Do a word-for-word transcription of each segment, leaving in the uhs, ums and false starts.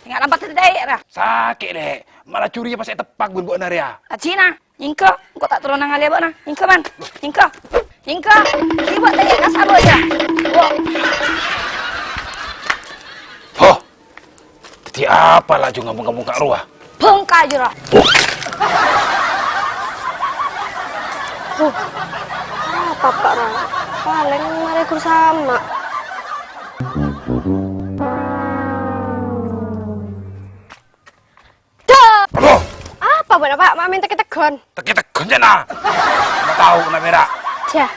Enga' lampat tadâ', ra. Sakè', Lè'. Mala jhuriyâ pas èteppa' bân bâ'na rèya. Ajina, nyèngko. Engko' ta' terro nangalèya bâ'na. Nyèngko, man. Nyèngko. Nyèngko. Ibu tanya ka sabo aja. Wo. Ho. Dhâddhi apa laju ngabung-ngabung ka' rowa? Bengka aja, ra. Huh. Apa, Pak, ra? Palèng marè ghuru sama'. Duh! Aduh! Apa bâ'na, Pak? Ma' mènta kategghuwân? Teke tegghuwân, jâ', na. Ma' tao, na, pèra'. Jah.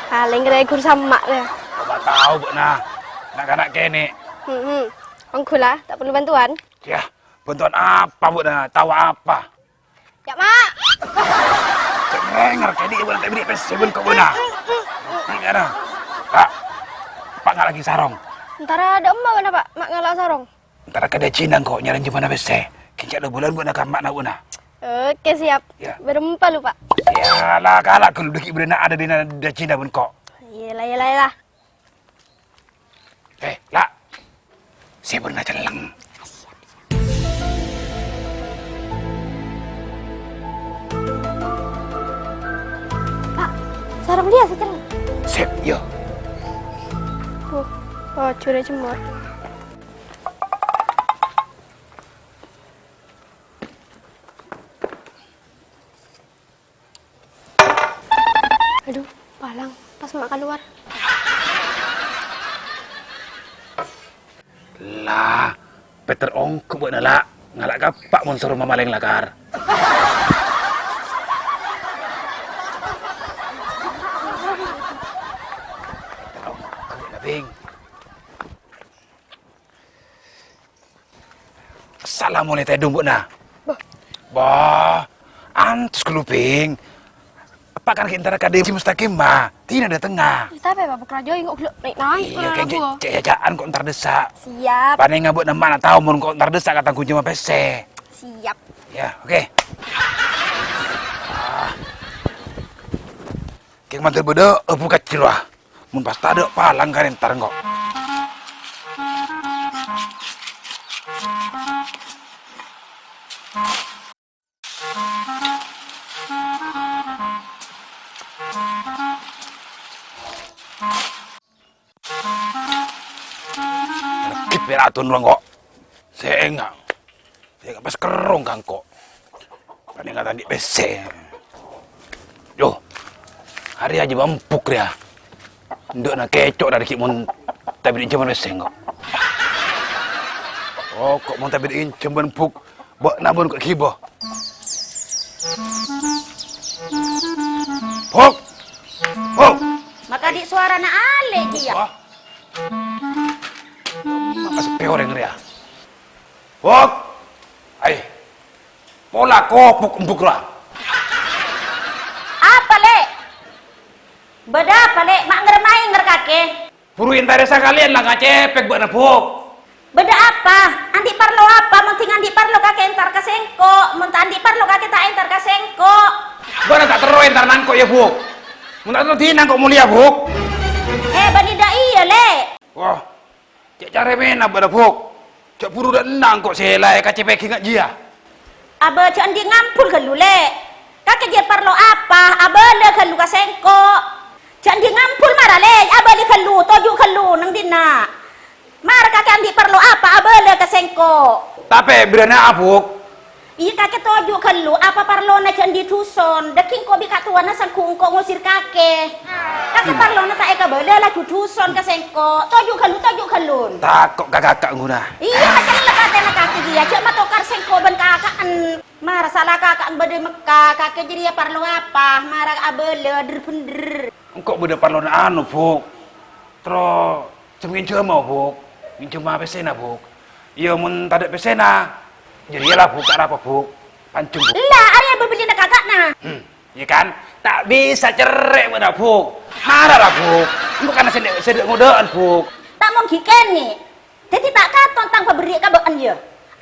Palèng rè ghuru sama' rè. Ma' tao, bâ'na. Na'-kana' kènè'. Hmm, hmm. Ongghu la, ta' parlo bhântowan. Yah, bhântowan apa, bâ'na? Tao apa? Yâ, Ma'. Cè' rènger, kènè' bâ'na ta' bâdâ pèssè bân ko' bâ'na. Yâ, na. Pak, Pak ngala' sarong. Entara dâ' emma bâ'na, Pak, ma' ngala' sarong. Entara ka dâjina engko' nyarè jemana pèssè. Kèng cè' la bulân bâ'na ka emma'na bâ'na. Oke, siap. Ya. Bârâmpa lu, Pak? Ya, la kala' ghâllu dâggi' bârâna adâ' dina dâjina bân ko'. Iyâ la, iyâ la, iyâ la. Eh, la. Sè bârâna cellèng. Pak, sarong dia sè cellèng. Sip, yo. Oh, oh, curè cemmor. Aduh, palang, pas ma' kalowar. La, pèter ongghu bâ'na, la. Ngala' ka Pak mon soro mamalèng lakar. Pèter ongghu bâ'na, Bing. Assalamualaikum, bâ'na. Bâh. Bâh, antos ghâllu, Bing. Apa kan ghi' entara ka Dèwi Mustaqimah? Dina dâtengnga. Ih, tapè, Pak, buka raja, engko' ghellâ' naik-naik. Iyâ, kèng cè', cè' jâjâ'ân ko' entar dessa'. Siap. Panènga bâ'na mana tao mon ko' entar dessa' ka tangghung jawab pèssè. Siap. Ya, oke. Ah. Kèng mandhâr bâdâ, eh, buka jero, ah. Mon pas tadâ' palang karè entar engko'. Ghi' pèra' ton rowa engko'. Sè enga'. Sè enga' pas kerrong ka engko'. Panènga ta' andi' pèssè. Yo. Arèya jâ' empuk rèya. Endâ'na kèco' dâri ghi' mon ta' bâdâ ènjhâman pèssè engko'. Oh, ko' mon ta' bâdâ ènjhâman, Buk. Bâ'na mon ko' ghibâ. Buk. Buk. Makadhi' sowarana alè' jiyâ. Wah. Pas pè orèng rèya. Buk. Ai. Pola kopok embuk ra. Apa, Lè'? Bâdâ apa, Lè'? Ma' ngèr-maèngèr kakè. Buru èntarè sakalèyan la ngacepek bâ'na, Buk. Bâdâ apa? Andi' parlo apa? Mon dhing andi' parlo kakè èntar ka sèngko'. Mon ta' andi' parlo kakè ta' èntar ka sèngko'. Bâ'na ta' terro èntar nangko' yâ, Buk. Mon ta' terro dhina engko' molèya, Buk. Eh, bânnè dâ' iyâ, Lè'. Wah. Cè' carèmèna bâ'na, Buk. Jhâ' buru dâ' enna' engko' sè la èkacepeghi nga' jiyâ. Abâ jhâ' andi' ngambul ghâllu, Lè'. Kakè jiyâ parlo apa, abâlâ ghâllu ka sèngko'. Jhâ' andi' ngambul mara, Lè', abâlâ ghâllu, toju' ghâllu neng dinna'. Mara kakè andi' parlo apa, abâlâ ka sèngko'. Tapè bârâna, Buk. Iyâ, kakè toju' ghâllu, apa parlona jhâ' andi' dhuson? Dâgghi' engko' bi' ka'towana sangghu engko' ngosèr kakè. Kakè parlona ta' èkabâlâ laju dhuson ka sèngko'. Toju' ghâllu, toju' ghâllun. Tako' ka kaka' ngguna. Iyâ, macellep atèna kakè jiyâ, jhâ' matokar sèngko' bân kaka'en. Mara sala kaka'en bâdâ è Mekka, kakè jârèya parlo apa? Mara abâlâ, dhâr-bhendhâr. Engko' bâdâ parlona anu, Buk. Terro Jhâm ngènjhâma, Buk. Ngènjhâma pèssèna, Buk. Iyâ, mon tadâ' pèssèna, jârèya la, Buk, ta' arapa, Buk. Panjhung, Buk. Ella, arèya bâbellina kaka'na. Hmm, iyâ kan? Ta' bisa cerrè' bâ'na, Buk. Mara la, Buk. Engko' kana sè ndâ', sè ndâ' ngodâ'ân, Buk. Ta' monggi kènè'. Dâddhi ta' katon tang pabherri' ka bâ'en, yâ.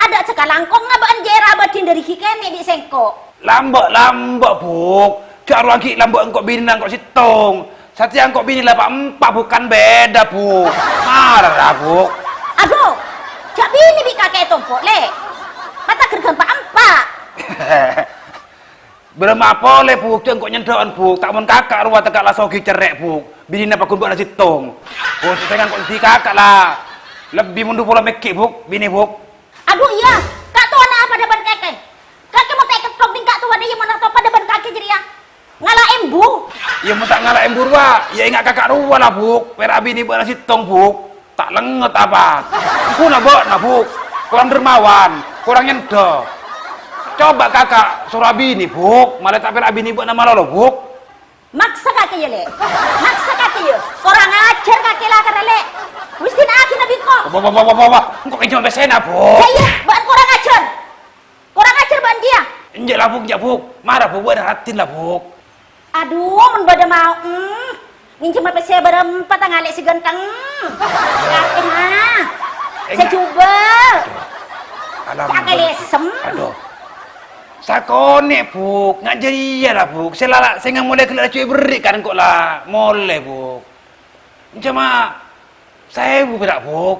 Adâ' jhâ' kalangkongnga bâ'en jârèya abâdhin dâri ghi' kènè' bi' sèngko'. Lambâ', lambâ', Buk. Jhâ' rowa ghi' lambâ' engko' binèna engko' sèttong. Satèya engko' binè la pa'-empa', Buk, kan bhidhâ, Buk. Mara, Buk. Adhu, jhâ' binè bi' kakè Tompo', Lè'. Mata gergan pa'-empa'. Bârâmma polè, Bu'? Jhâ' engko' nyendhâ'ân, Bu'. Ta' mon kaka' rowa tekka' la soghi cerrè', Bu'. Binèna paggun bâ'na sèttong. Bu', sènga' engko' dhâddhi kaka' la lebbi mon du polo mèghi', Bu'. Binè, Bu'. Adhu, iyâ. Ka' towana padâ bân kakè. Kakè mon ta' èketthok dhing ka' towana, iyâ mon ta' padâ bân kakè jârèya. Ngala' embu. Iyâ, mon ta' ngala' embu rowa, iyâ enga' kaka' rowa la, Bu'. Pèra' abinè bâ'na sèttong, Bu'. Ta' lengnget apa? Engghuna bâ'na, Bu'. Korang dermawan, korang nyendhâ. Coba kaka' soro abinè, Bu'. Malè ta' pèra' abinè bâ'na malolo, Bu'. Maksa kakè, yâ, Lè'? Maksa kakè, yâ? Korang ajhâr kakè la, kara, Lè'. Wis dina'aghina bi' engko'. Wah, wah, wah, wah, wah, wah. Engko' ngènjhâma pèssèna, Bu'. Yâ, iyâ, bâ'na korang ajhâr. Korang ajhâr bâ'na kèya. Enjâ' la, Bu', enjâ', Bu'. Mara, Bu', bâ'na raddhin la, Bu'. Adhu, mon bâdâ mao, em, ngènjhâma pèssè bârâmpa tang alè' sè ghântheng. Kakè, ha. Sè jhubâ'. Alam. Sè akè lèsem. Adhu. Sakonè', Bu'. Nga' jârèya la, Bu'. Sè la, sè ngamolè ghellâ' laju èberri' kan engko' la molè, Bu'. Coma saèbu pèra', Bu'.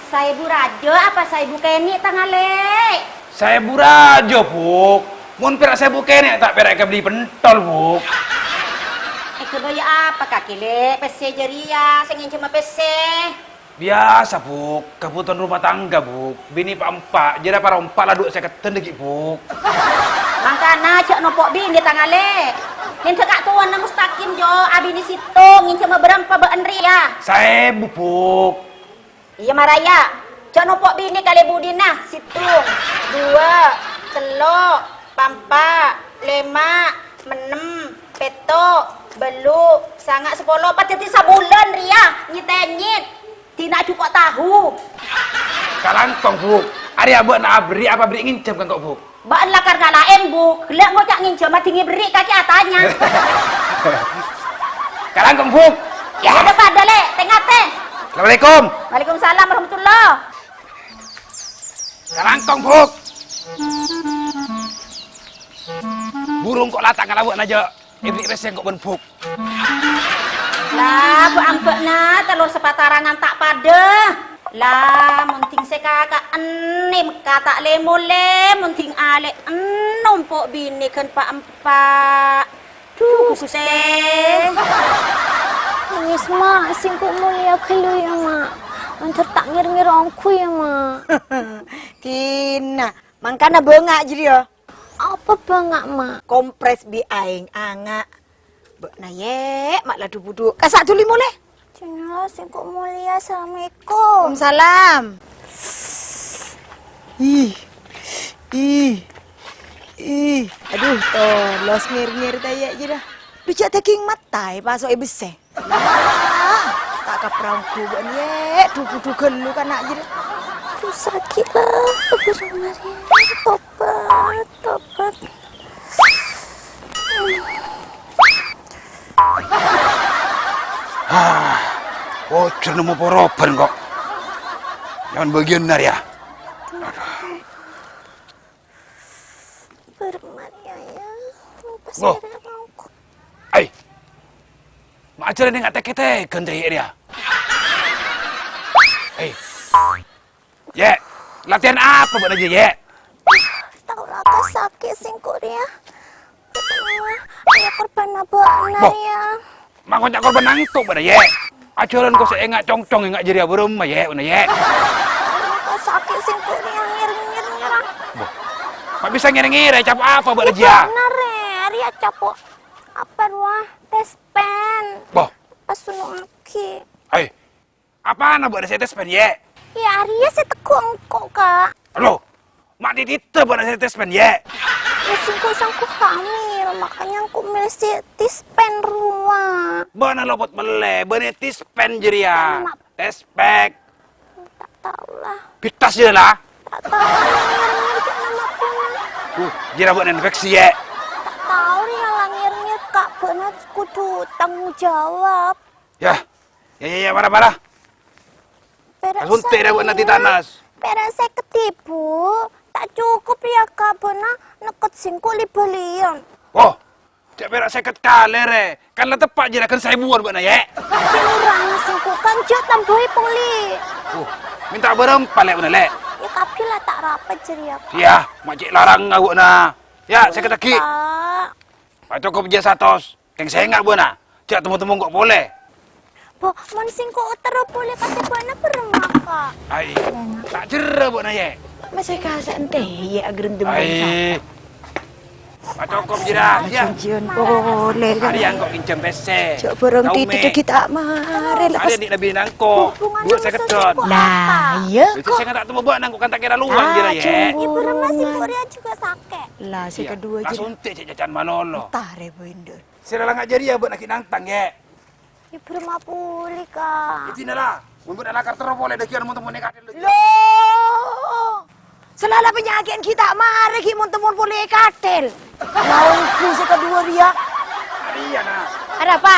Saèbu rajâ apa saèbu kènè', tang alè'? Saèbu rajâ, Bu'. Mon pèra' saèbu kènè', ta' pèra' èkabelli pentol, Bu'. Èghâbây apa kakè, Lè'? Pèssè jârèya, sè ngènjhâma pèssè. Biyasa, Bu'. Kabhutowan rumah tangga, Bu'. Binè pa'-empa', jârèya parompa' la du sèkeddhân dhâggi', Bu'. Mangkana jhâ' nompo' binè, tang alè'. Nèndhâ ka' towana mustaqim, Jo. Abinè sèttong, ngènjhâma bârâmpa bâ'na rèya? Saèbu, Bu'. Iyâ, mara, yâ. Jhâ' nompo' binè kalè budina. Sèttong, duwâ', tello', pa'-empa', lèma', mennèm, pètto', bâllu', sanga', sapolo, pas dhâddhi sabulân rèya. Nyèt-ènyèt. Dina jhuko' tahu. Kalangkong, Bu'. Arèya bâ'na aberri' apa aberri' ngènjhâm ka engko', Bu'? Bâ'na lakar ngala' embu, ghellâ' ngoca' ngènjhâm, dingngè berri' kakè atanya. Kalangkong, Bu'. Ya. Padâ-padâ, Lè', tè-ngatè. Assalamualaikum. Waalaikumsalam warahmatullah. Kalangkong, Bu'. Burung kok la ta' ngala' bâ'na, jhâ'. Èberri' pèssè engko' bân Bu'. La, bu' ambâ'na tello sapatarangan ta' padâ. La, mon dhing sè kaka' ènnèm ka ta' lè-molè, mon dhing alè' ènnom po' binè ghân pa'-empa'. Dhu, Ghustè. Wis, Ma', sèngko' molèya ghâllu, yâ, Ma'. Mandhâr ta' ngèr-ngèr ongghu, yâ, Ma'. Dina, mangkana bânga' jârèya. Apa bânga', Ma'? Kompres bi' aèng anga'. Bâ'na, Yè', ma' la dhu-budhu. Kassa' dhuli molè. Dina, sèngko' molèya. Assalamualaikum. Waalaikumsalam. Ih. Ih. Ih. Adhu, tolos ngèr-ngèr ta' iyâ, jârèya. Dhu jhâ' dâging matta èpaso'è bessè. Nah, ta' kapranggu bâ'na, Yè'. Dhu-budhu ghâllu kana' jârèya. Dhu sakè' la, Ghustè Maria. Tobat, tobat. Ah, ojhur nemmo poroban kok. Nyaman bâgiyân arèya. Adhu. Bermariaya, pas Loh. Kira aku. Ai. Ma' ajhârân nèng atèkè-tèkèn, Yè', rèya. Ai. Yè', latihan apa bâ'na jâ, Yè'? Tao la kasakè' sèngko' rèya. Ayo korban bâ'na Boh. Rèya. Ma' ngoca' korban nangto' bâ'na, Yè'. Ajhârân ko sè enga' congcong enga' jârèya bârâmma, Yè', bâ'na, Yè'. Sakè' sèngko' rèya ngèr-ngèr, ngèr. Boh. Ma' bisa ngèr-ngèr, capo' apa bâ'na jâ? Bhender, rèya capo' apa rowa? Tespen. Boh. Pas sunu'aghi. Hai. Apana bâ'na sè tespen, Yè'? Yâ, arèya sè tegghu' engko', Ka'. Alo, ma' dhidhidhâ bâ'na sè tespen, Yè'? Yâ, sèngko' sangko' hamil, makanya engko' mèlè sè tispen rowa. Bâ'na lopot mellè, bânnè tispen jârèya. Ma- Tespek. Ta' tao la. Bitas jârèya la. Ta' tao, ngèr-ngèr jâ' nama bâ'na. Uh, jârèya bâ'na infeksi, Yè'. Ta' tao, rèya la ngèr-ngèr, Ka', bâ'na kodhu tanggung jawab. Yâ, yâ, yâ, yâ, mara, mara. Pèra' Asuntik rèya bâ'na sè-, titanas. Pèra' sèket èbu. Ta' cokop rèya, Ka', bâ'na nèkket sèngko' lè-bâlèyan. Oh, jâ' pèra' sèket kalè, rè. Kan la teppa' jârèya ghân saèbuwân bâ'na, Yè'. Kurang sèngko' kan jâ' tambâi polè. Oh, mènta bârâmpa, Lè', bâ'na, Lè'? Yâ, Ka', Ghi' la ta' rapet jârèya, Ka'. Iyâ, ma' cè' larang abâ'na. Iyâ, sèket aghi'. Ka'. Ma' cokop jiyâ satos. Kèng sènga' bâ'na. Jhâ' temmo-temmo engko' polè. Bo, mon sèngko' terro polè ka sè bâ'na bârâmma, Ka'? Ai, ta' jârâ bâ'na, Yè. Masè kasa' ènte, Yè, agrendem. Ai. Ma' cokop jiyâ, yâ. Janjian polè, kan? Arèya engko' ngènjhâm pèssè. Jhâ' bârâng titè dhâggi' ta' marè, la. Arèya pas nèka binè engko'. Hubungan dhuwâ' sama sèket sosok ton. Lah, apa? Iyâ, kok. Sènga' ta' temmo bâ'na engko' kan ta' kèra lowang jiyâ, Yè. Jumbo. Yâ, bârâmma sèngko' rèya jhughâ sakè'. Lah, sè kaduwâ jiyâ. Lah, suntik cè' cacan malolo. Entar, yâ, Bâ Indra. Sè lalangngà jârèya bâ'na ghi' nangtang, Yè. Yâ, bârâmma polè, Ka'? Yâ, dinala. Mon bâ'na lakar terro polè dhâggi'ân mon-temmo è katèl. Loh! Sè la la panyakè'an ghi' ta' marè ghi' mon-temmo polè è katèl. Laongku sè kaduwâ rèya. Arèya, Na. Arapa?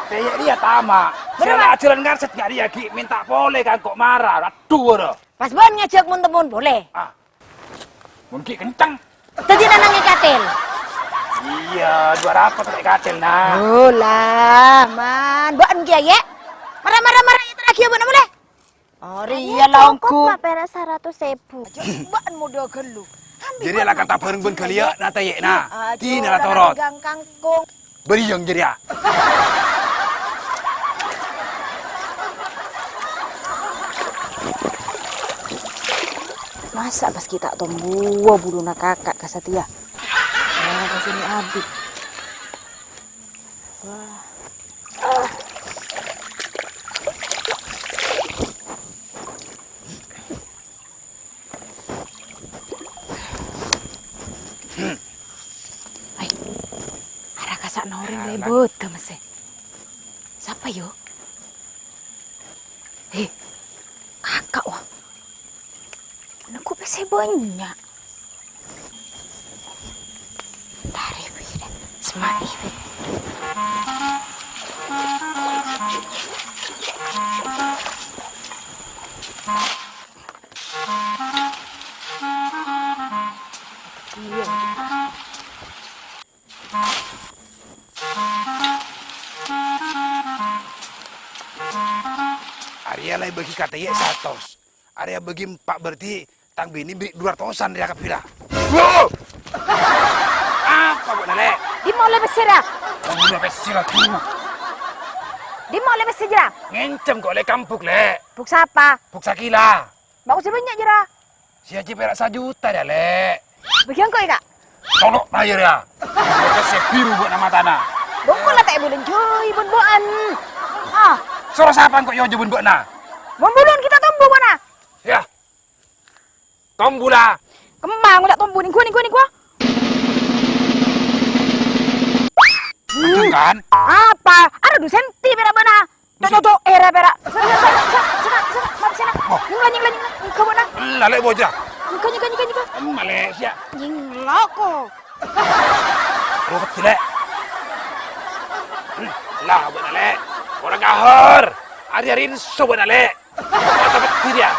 Tèyè rèya tama. Sè la ajhâlân ngarset nga' rèya ghi' mènta polè ka engko' mara. Adhu, ora. Pas bâ'na ngajhâk mon-temmo polè. Ah. Mon ghi' kenceng. Dhâddhi nang è katèl. Iyâ, dhuwâ' rapet è katèl, Na. Oh, la, man. Bâ'na kèya, Yè. Mara, mara, mara, èntar aghi' bâ'na molè. Arèya laongku. Cokop, Ka', pèra' saratos èbu. Bâ'na modâ ghâllu. Jârèya la kata bhâreng bân ghâliyâ, Na, ta' Yè, Na. Dinala torot. Gangkang. Bâriyâng jârèya. Masa' pas ghi' ta' tombuwâ buluna kaka' ka satèya? Wah, ka sini abit. Wah. Ah. Ai, ara kasa' orèng lebut ka messè. Sapa, yo? He, kaka', wa. Nengko pèssè bânnya'. Tarè, Wi, deh. Sema'i, Wi. Iyâ. Arèya la èbâgi ka tèyè' satos. Arèya bâgi empa' berarti tang binè bi' du ratosan rèya kabbhi la. Wo! Apa bâ'na, Lè'? Dimma ollè pèssè, ra? Ollè pèssè, ra, tu. Dimma ollè pèssè, jârèya? Ngènjhâm kok, Lè', kambuk, Lè'. Buk sapa? Buk Sakila. Bâ'na sè bânnya', jârèya. Sè ajhi pèra' sajuta, yâ, Lè'. Bâgi engko', yâ, Ka'? Tolok, na, yâ, yâ. Pèssè biru bâ'na matana. Bâ'na la ta' èbâlânjhâi bân bâ'na. Ah. Soro sapa engko' èyojâ bân bâ'na? Mon bulun ghi' ta' tombu bâ'na. Yâ. Tombu la. Kemma engko' ta' tombu, nèng ghuwa, nèng ghuwa, nèng ghuwa. Panjang, kan? Apa? Arè du senti pèra' bâ'na. Cocok, era pèra'. Sèna, sèna, sèna, sèna, sèna, mati sèna. Oh. Nyèngla, nyèngla, nyèngla. Nyèngla bâ'na. Ella, Lè', bojâ. Nyèngla, nyèngla, nyèngla. Ella, Lè', sia. Nyèngla, ko. Roh, pèddhi, Lè'. Ella, bâ'na, Lè'. Ora kahor. Ari-ari enso bâ'na, Lè'. Mata pèddhi, ya.